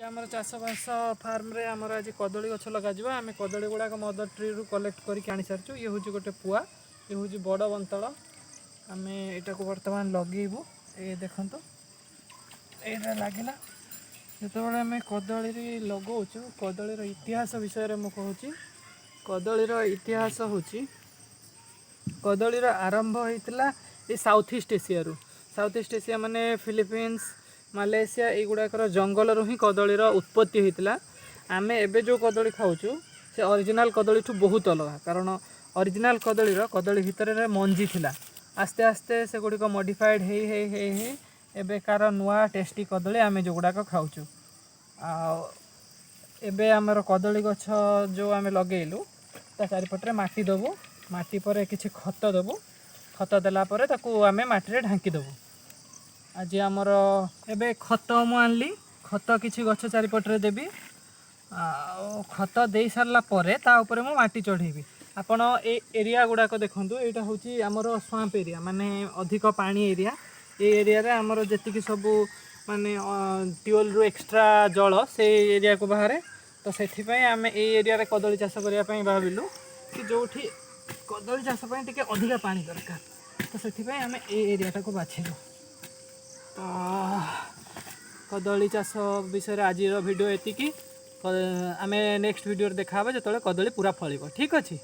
ଆମର ଚାଷବାସ ଫାର୍ମରେ ଆମର ଆଜି କଦଳୀ ଗଛ ଲଗାଯିବ। ଆମେ କଦଳୀ ଗୁଡ଼ାକ ମଦର ଟ୍ରିରୁ କଲେକ୍ଟ କରିକି ଆଣିସାରିଛୁ। ଇଏ ହେଉଛି ଗୋଟେ ପୁଆ, ଇଏ ହେଉଛି ବଡ଼ ବନ୍ତଳ। ଆମେ ଏଇଟାକୁ ବର୍ତ୍ତମାନ ଲଗେଇବୁ। ଏ ଦେଖନ୍ତୁ, ଏଇଟା ଲାଗିଲା। ଯେତେବେଳେ ଆମେ କଦଳୀ ଲଗାଉଛୁ, କଦଳୀର ଇତିହାସ ବିଷୟରେ ମୁଁ କହୁଛି। କଦଳୀର ଇତିହାସ ହେଉଛି, କଦଳୀର ଆରମ୍ଭ ହେଇଥିଲା ଏ ସାଉଥ୍ ଇଷ୍ଟ ଏସିଆରୁ। ସାଉଥ୍ ଇଷ୍ଟ ଏସିଆ ମାନେ ଫିଲିପିନ୍ସ, ମାଲେସିଆ, ଏଇଗୁଡ଼ାକର ଜଙ୍ଗଲରୁ ହିଁ କଦଳୀର ଉତ୍ପତ୍ତି ହେଇଥିଲା। ଆମେ ଏବେ ଯେଉଁ କଦଳୀ ଖାଉଛୁ, ସେ ଅରିଜିନାଲ୍ କଦଳୀଠୁ ବହୁତ ଅଲଗା, କାରଣ ଅରିଜିନାଲ୍ କଦଳୀର କଦଳୀ ଭିତରେ ମଞ୍ଜି ଥିଲା। ଆସ୍ତେ ଆସ୍ତେ ସେଗୁଡ଼ିକ ମଡ଼ିଫାଏଡ଼୍ ହେଇ ହେଇ ହେଇ ହେଇ ଏବେକାର ନୂଆ ଟେଷ୍ଟି କଦଳୀ ଆମେ ଯେଉଁଗୁଡ଼ାକ ଖାଉଛୁ। ଆଉ ଏବେ ଆମର କଦଳୀ ଗଛ ଯେଉଁ ଆମେ ଲଗେଇଲୁ, ତା ଚାରିପଟରେ ମାଟି ଦେବୁ। ମାଟି ପରେ କିଛି ଖତ ଦେବୁ। ଖତ ଦେଲା ପରେ ତାକୁ ଆମେ ମାଟିରେ ଢାଙ୍କି ଦେବୁ। ଆଜି ଆମର ଏବେ ଖତ ମୁଁ ଆଣିଲି। ଖତ କିଛି ଗଛ ଚାରିପଟରେ ଦେବି। ଆଉ ଖତ ଦେଇ ସାରିଲା ପରେ ତା ଉପରେ ମୁଁ ମାଟି ଚଢ଼େଇବି। ଆପଣ ଏ ଏରିଆ ଗୁଡ଼ାକ ଦେଖନ୍ତୁ। ଏଇଟା ହେଉଛି ଆମର ସ୍ୱାମ୍ପ ଏରିଆ, ମାନେ ଅଧିକ ପାଣି ଏରିଆ। ଏଇ ଏରିଆରେ ଆମର ଯେତିକି ସବୁ ମାନେ ଟ୍ୟୁବୱେଲ୍ରୁ ଏକ୍ସଟ୍ରା ଜଳ ସେଇ ଏରିଆକୁ ବାହାରେ। ତ ସେଥିପାଇଁ ଆମେ ଏଇ ଏରିଆରେ କଦଳୀ ଚାଷ କରିବା ପାଇଁ ଭାବିଲୁ କି ଯେଉଁଠି କଦଳୀ ଚାଷ ପାଇଁ ଟିକେ ଅଧିକା ପାଣି ଦରକାର। ତ ସେଥିପାଇଁ ଆମେ ଏଇ ଏରିଆଟାକୁ ବାଛିଲୁ। ତ କଦଳୀ ଚାଷ ବିଷୟରେ ଆଜିର ଭିଡ଼ିଓ ଏତିକି। ଆମେ ନେକ୍ସଟ ଭିଡ଼ିଓରେ ଦେଖା ହେବ, ଯେତେବେଳେ କଦଳୀ ପୁରା ଫଳିବ। ଠିକ୍ ଅଛି।